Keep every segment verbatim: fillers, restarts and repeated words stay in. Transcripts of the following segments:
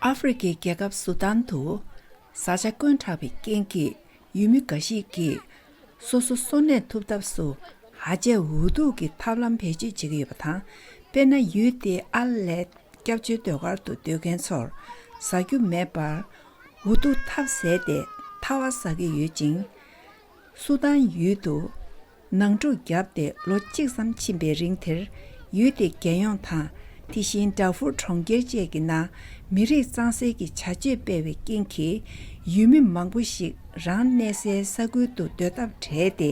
ཨ་ཧྥེ་རི་ཁའི་རྒྱལ་ཁབ་སུ་དཱན་དུ་བཟའ་བཅའ་བཀོན་དྲགས་པའི་རྐྱེན་གྱིས། ཡུལ་མི་འགའ་ཞིག་གིས་སོ་སོ་གསོ་གནས་ཐུབ་ཐབས་སུ་ཧ་ཅང་འུ་ཐུག་གི་ཐབས་ལམ་བེད་སྤྱོད་བྱེད་ཀྱི་ཡོད་པ་དང་། དཔེར་ན། ཡུལ་དེའི་ཨར་ལས་སྐྱབས་བཅོལ་ཟློས་གར་དུ་སྡོད་མཁན་ཚོར་ཟ་རྒྱུ་མེད་པར་འུ་ཐུག་ཐབས་ཟད་དེ་ཐར་བ་ཟ་གི་ཡོད་ཅིང་། སུ་དཱན་ཡུལ་དུ་ནང་འཁྲུག་བརྒྱབ་སྟེ་ལོ་གཅིག་ཙམ་ཕྱིན་པའི་རིང་དེར། ཡུལ་དེའི་རྒྱལ་ཡོངས་དང་། དེ་བཞིན་ཌར་ཧྥུར་གྲོང་ཁྱེར་བཅས་ཀྱི་ནང་མི་རིགས་གཙང་སེལ་གྱི་བྱ་སྤྱོད་སྤེལ་བའི་རྐྱེན་གྱིས། ཡུལ་མི་མང་པོ་ཞིག་རང་གནས་སའི་ས་ཁུལ་དུ་སྡོད་ཐབས་བྲལ་ཏེ།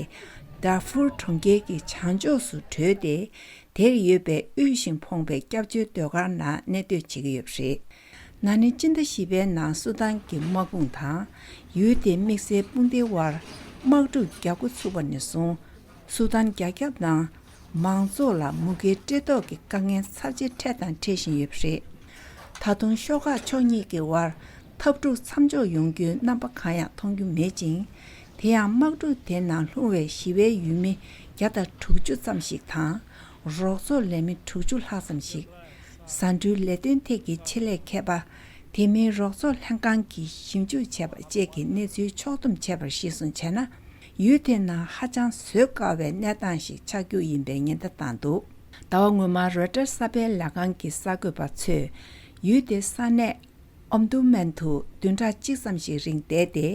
ཌར་ཧྥུར་གྲོང་ཁྱེར་གྱི་བྱང་ཕྱོགས་སུ་བྲོས་ཏེ། དེར་ཡོད་པའི་དབུལ་ཞིང་ཕོངས་པའི་སྐྱབས་བཅོལ་ཟློས་གར་ནང་གནས་སྡོད་བྱེད་ཀྱི་ཡོད་པ་རེད། ན་ནིང་སྤྱི་ཟླ་བཞི་པའི་ནང་སུ་དཱན་གྱི་དམག་དཔུང་དང་། ཡུལ་དེའི་དམིགས་བསལ་དཔུང་སྡེའི་དབར་དམག་འཁྲུག་རྒྱག་འགོ་ཚུགས་པ་ནས་བཟུང་། སུ་དཱན་རྒྱ་ཁྱབ་ནང་མང་ཚོགས་ལ་མུ་གེའི་བཀྲེས་ལྟོགས་ཀྱི་དཀའ་ངལ་ཚབས་ཆེ་འཕྲད་དང་འཕྲད་བཞིན་ཡོད་པ་རེད། ད་དུང་ཤོག་ཁག་ཕྱོགས་གཉིས་ཀྱི་དབར་འཐབ་འཁྲུག་མཚམས་འཇོག་ཡོང་རྒྱུའི་རྣམ་པ་གང་ཡང་མཐོང་རྒྱུ་མེད་ཅིང་། དེ་ཡང་དམག་འཁྲུག་དེ་ནང་ལྷུང་བའི་ཞི་བའི་ཡུལ་མི་བརྒྱ་དང་དྲུག་ཅུ་ཙམ་ཞིག་དང་། རོགས་ཚོགས་ལས་མི་དྲུག་ཅུ་ལྷག་ཙམ་ཞིག། ཟ་འབྲུའི་ལས་དོན་ཐད་ཀྱི་ཆེད་ལས་མཁས་པ། དེ་མིན་རོགས་ཚོགས་ལྷན་ཁང་གིས་ཞིབ་འཇུག་བྱས་པ་བཅས་ཀྱི་གནས་ཚུལ་ཕྱོགས་བསྡོམས་བྱས་པར་གཞིར་བཟུང་བྱས་ན། ཡུལ་དེ་ནང་ཧ་ཅང་བཟོད་དཀའ་བའི་གནས་སྟངས་ཤིག་ཆགས་རྒྱུ་ཡིན་པའི་ཉེན་བརྡ་བཏང་འདུག། ཟླ་བ་སྔོན་མར་རོའི་ཊར་གསར་སྤེལ་ལས་ཁང་གི་གསར་འགོད་པ་ཚོས། ཡུལ་དེའི་ས་གནས་ཨོམ་དུ་མན་དུ་བདུན་ཕྲག་གཅིག་ཙམ་ཞིག་རིང་བསྡད་དེ།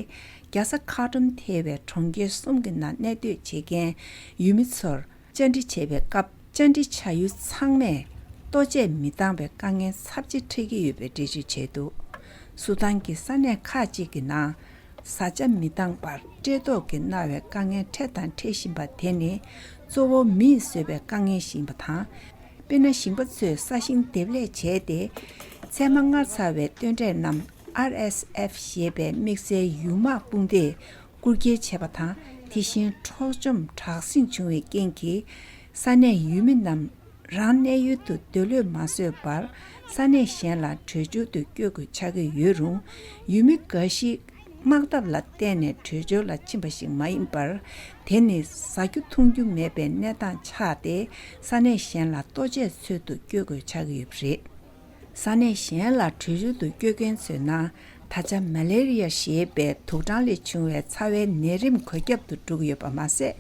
རྒྱལ་ས་ཁར་ཏུམ་ཐེ་བའི་གྲོང་ཁྱེར་གསུམ་གྱི་ནང་གནས་སྡོད་བྱེད་མཁན་ཡུལ་མི་ཚོར་བཅར་འདྲི་བྱེད་པའི་སྐབས། བཅར་འདྲི་བྱ་ཡུལ་ཚང་མས་ལྟོ་ཆས་མི་འདང་བའི་དཀའ་ངལ་ཚབས་ཆེ་འཕྲད་ཀྱི་ཡོད་པའི་འགྲེལ་བརྗོད་བྱས་འདུག། སུ་དཱན་གྱི་ས་གནས་ཁག་ཅིག་གི་ནང་བཟའ་བཅའ་མི་འདང་བར་བཀྲེས་ལྟོགས་ཀྱིས་མནར་བའི་དཀའ་ངལ་འཕྲད་དང་འཕྲད་བཞིན་པ་དེ་ནི། གཙོ་བོ་མིས་བཟོས་པའི་དཀའ་ངལ་ཞིག་ཡིན་པ་དང་། དཔེར་ན། ཞིང་པ་ཚོས་ས་ཞིང་འདེབས་ལས་བྱས་ཏེ། ཚད་མ་སྔར་ཚར་བའི་སྟོན་འབྲས་རྣམས་ཨར་ཨེས་ཨེཕ་ཞེས་པའི་དམིགས་བསལ་ཡུལ་དམག་དཔུང་སྡེས་རྐུ་འཁྱེར་བྱས་པ་དང་། དེ་བཞིན་འཕྲོག་བཅོམ་དྲག་ཟིང་བྱུང་བའི་རྐྱེན་གྱིས། ས་གནས་ཡུལ་མི་རྣམས་རང་གནས་ཡུལ་དུ་སྡོད་ལོས་མ་བཟོད་པར། ས་གནས་གཞན་ལ་བྲོས་བྱོལ་དུ་བསྐྱོད་དགོས་ཆགས་ཀྱི་ཡོད་རུང་། ཡུལ་མི་འགའ་ཞིག་དམག་འཐབ་ལ་བརྟེན་ནས་བྲོས་བྱོལ་ལ་ཕྱིན་པ་ཞིག་མ་ཡིན་པར། དེ་ནི་ཟ་རྒྱུ་འཐུང་རྒྱུ་མེད་པའི་གནས་སྟངས་ཆགས་ཏེ། ས་གནས་གཞན་ལ་ལྟོ་ཆས་འཚོལ་དུ་བསྐྱོད་དགོས་ཆགས་ཀྱི་ཡོད་པ་རེད། ས་གནས་གཞན་ལ་བྲོས་བྱོལ་དུ་བསྐྱོད་མཁན་ཚོའི་ནང་། ད་ཆ་མ་ལེ་རི་ཡ་ཞེས་པའི་དུག་སྦྲང་ལས་བྱུང་བའི་ཚ་བའི་ནད་རིམས་འགོས་ཁྱབ་ཏུ་འགྲོ་གི་ཡོད་པ་མ་ཟད།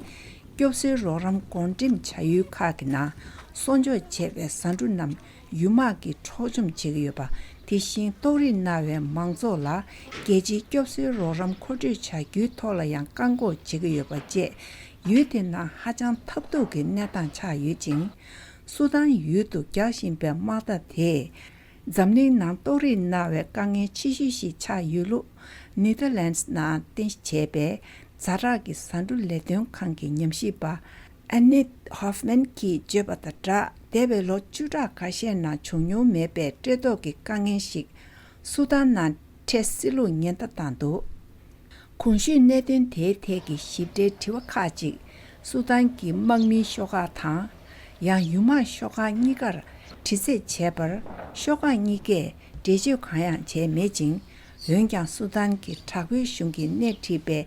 སྐྱོབ་གསོའི་རོགས་རམ་བགོ་འགྲེམས་བྱ་ཡུལ་ཁག་གི་ནང་གསོ་འཇོག་བྱས་པའི་ཟ་འབྲུ་རྣམས་ཡུལ་དམག་གིས་འཕྲོག་བཅོམ་བྱེད་ཀྱི་ཡོད་པ། དེ་བཞིན་ལྟོགས་རིས་མནར་བའི་མང་ཚོགས་ལ་རྒྱལ་སྤྱིའི་སྐྱོབ་གསོའི་རོགས་རམ་མཁོ་སྤྲོད་བྱ་རྒྱུའི་ཐོག་ལ་ཡང་བཀག་འགོག་བྱེད་ཀྱི་ཡོད་པ་བཅས། ཡུལ་དེ་ནང་ཧ་ཅང་ཐབས་སྡུག་གི་གནས་སྟངས་ཆགས་ཡོད་ཅིང་། སུ་དཱན་ཡུལ་དུ་རྒྱག་བཞིན་པའི་དམག་འཐབ་དེས། འཛམ་གླིང་ནང་ལྟོགས་རིས་མནར་བའི་དཀའ་ངལ་ཆེ་ཤོས་ཤིག་ཆགས་ཡོད་ལུགས། ནེ་ཐར་ལན་ཌི་ནང་རྟེན་གཞི་བྱས་པའི་ཛ་དྲག་གི་ཟ་འབྲུ་ལས་དོན་ཁང་གི་ཉམས་ཞིབ་པ། ཨ་ནེ་ཧོཕ་མན་གྱིས་བརྗོད་པ་དང་སྦྲགས། འདས་པའི་ལོ་བཅུ་ཕྲག་ཁ་ཤས་ནང་བྱུང་མྱོང་མེད་པའི་བཀྲེས་ལྟོགས་ཀྱི་དཀའ་ངལ་ཞིག་སུ་དཱན་ནང་འཕྲད་སྲིད་ལུགས་ཉེན་བརྡ་བཏང་འདུག། གོང་ཞུས་གནད་དོན་དེའི་ཐད་ཀྱི་ཞིབ་ཕྲའི་དྲི་བ་ཁག་ཅིག་སུ་དཱན་གྱི་དམག་མིའི་ཤོག་ཁག་དང་། ཡང་ཡུལ་དམག་ཤོག་ཁག་གཉིས་ཀར་དྲི་རྩད་བྱས་པར། ཤོག་ཁག་གཉིས་ཀས་འགྲེལ་བརྗོད་གང་ཡང་བྱས་མེད་ཅིང་། འོན་ཀྱང་། སུ་དཱན་གྱི་དྲག་པོའི་གཞུང་གིས་སྣེ་ཁྲིད་པའི་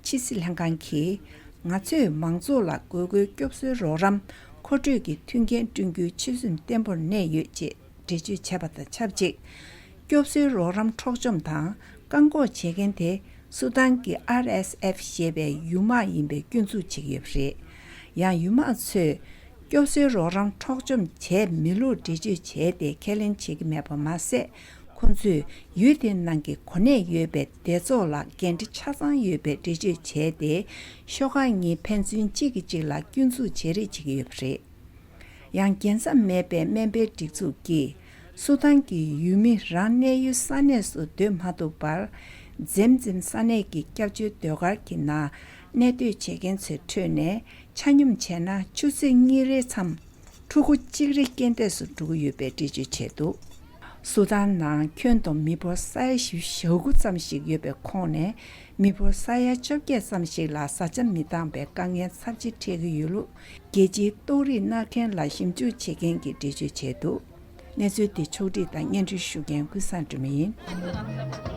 ཕྱི་སྲིད་ལྷན་ཁང་གིས། ང་ཚོས་མང་ཚོགས་ལ་དགོས་མཁོའི་སྐྱོབ་གསོའི་རོགས་རམ་མཁོ་སྤྲོད་ཀྱི་མཐུན་རྐྱེན་བསྐྲུན་རྒྱུའི་ཆོད་སེམས་བརྟན་པོར་གནས་ཡོད་ཅེས་འགྲེལ་བརྗོད་བྱས་པ་དང་ཆབས་ཅིག། སྐྱོབ་གསོའི་རོགས་རམ་འཕྲོག་བཅོམ་དང་བཀག་འགོག་བྱེད་མཁན་དེ། སུ་དཱན་གྱི་ཨར་ཨེས་ཨེཕ་ཞེས་པའི་ཡུལ་དམག་ཡིན་པའི་སྐྱོན་འཛུགས་བྱེད་ཀྱི་ཡོད་པ་རེད། ཡང་། ཡུལ་དམག་ཚོས་སྐྱོབ་གསོའི་རོགས་རམ་འཕྲོག་བཅོམ་བྱས་མེད་ལུགས་འགྲེལ་བརྗོད་བྱས་ཏེ། ཁས་ལེན་བྱེད་ཀྱི་མེད་པ་མ་ཟད། ཁོང་ཚོས་ཡུལ་དེའི་ནང་གི་གོ་གནས་ཡོད་པའི་སྡེ་ཚོགས་ལ་འགན་འཁྲི་ཆ་ཚང་ཡོད་པའི་འགྲེལ་བརྗོད་བྱས་ཏེ། ཤོག་ཁག་གཉིས་ཕན་ཚུན་གཅིག་གིས་གཅིག་ལ་སྐྱོན་འཛུགས་བྱེད་རེས་བྱེད་ཀྱི་ཡོད་པ་རེད། ཡང་། རྒྱལ་མཚམས་མེད་པའི་སྨན་པའི་སྒྲིག་འཛུགས་ཀྱིས། སུ་དཱན་གྱི་ཡུལ་མི་རང་གནས་ཡུལ་ས་གནས་སུ་སྡོད་མ་ཐུབ་པར། འཛེམ་འཛེམ་ས་གནས་ཀྱི་སྐྱབས་བཅོལ་ཟློས་གར་གྱི་ནང་གནས་སྡོད་བྱེད་མཁན་ཚོའི་ཁྲོད་ནས། ཆ་སྙོམས་བྱས་ན། ཆུ་ཚོད་གཉིས་རེའི་མཚམས་ཕྲུ་གུ་གཅིག་རེ་རྐྱེན་འདས་སུ་འགྲོ་གི་ཡོད་པའི་འགྲེལ་བརྗོད་བྱས་འདུག། སུ་དཱན་ནང་ཁྱོན་བསྡོམས་མི་འབོར་ས་ཡ་བཞི་བཅུ་ཞེ་དགུ་ཙམ་ཞིག་ཡོད་པའི་ཁོངས་ནས། མི་འབོར་ས་ཡ་བཅོ་བརྒྱད་ཙམ་ཞིག་ལ་བཟའ་བཅའ་མི་འདང་བའི་དཀའ་ངལ་ཚབས་ཆེ་འཕྲད་ཀྱི་ཡོད་ལུགས། རྒྱལ་སྤྱིའི་ལྟོགས་རིས་མནར་མཁན་ལ་ཞིབ་འཇུག་བྱེད་མཁན་གྱིས་འགྲེལ་བརྗོད་བྱས་འདུག། གནས་ཚུལ་འདི་ཕྱོགས་བསྒྲིགས་དང་སྙན་སྒྲོན་ཞུ་མཁན་ཀུན་བཟང་སྒྲོལ་མ་ཡིན།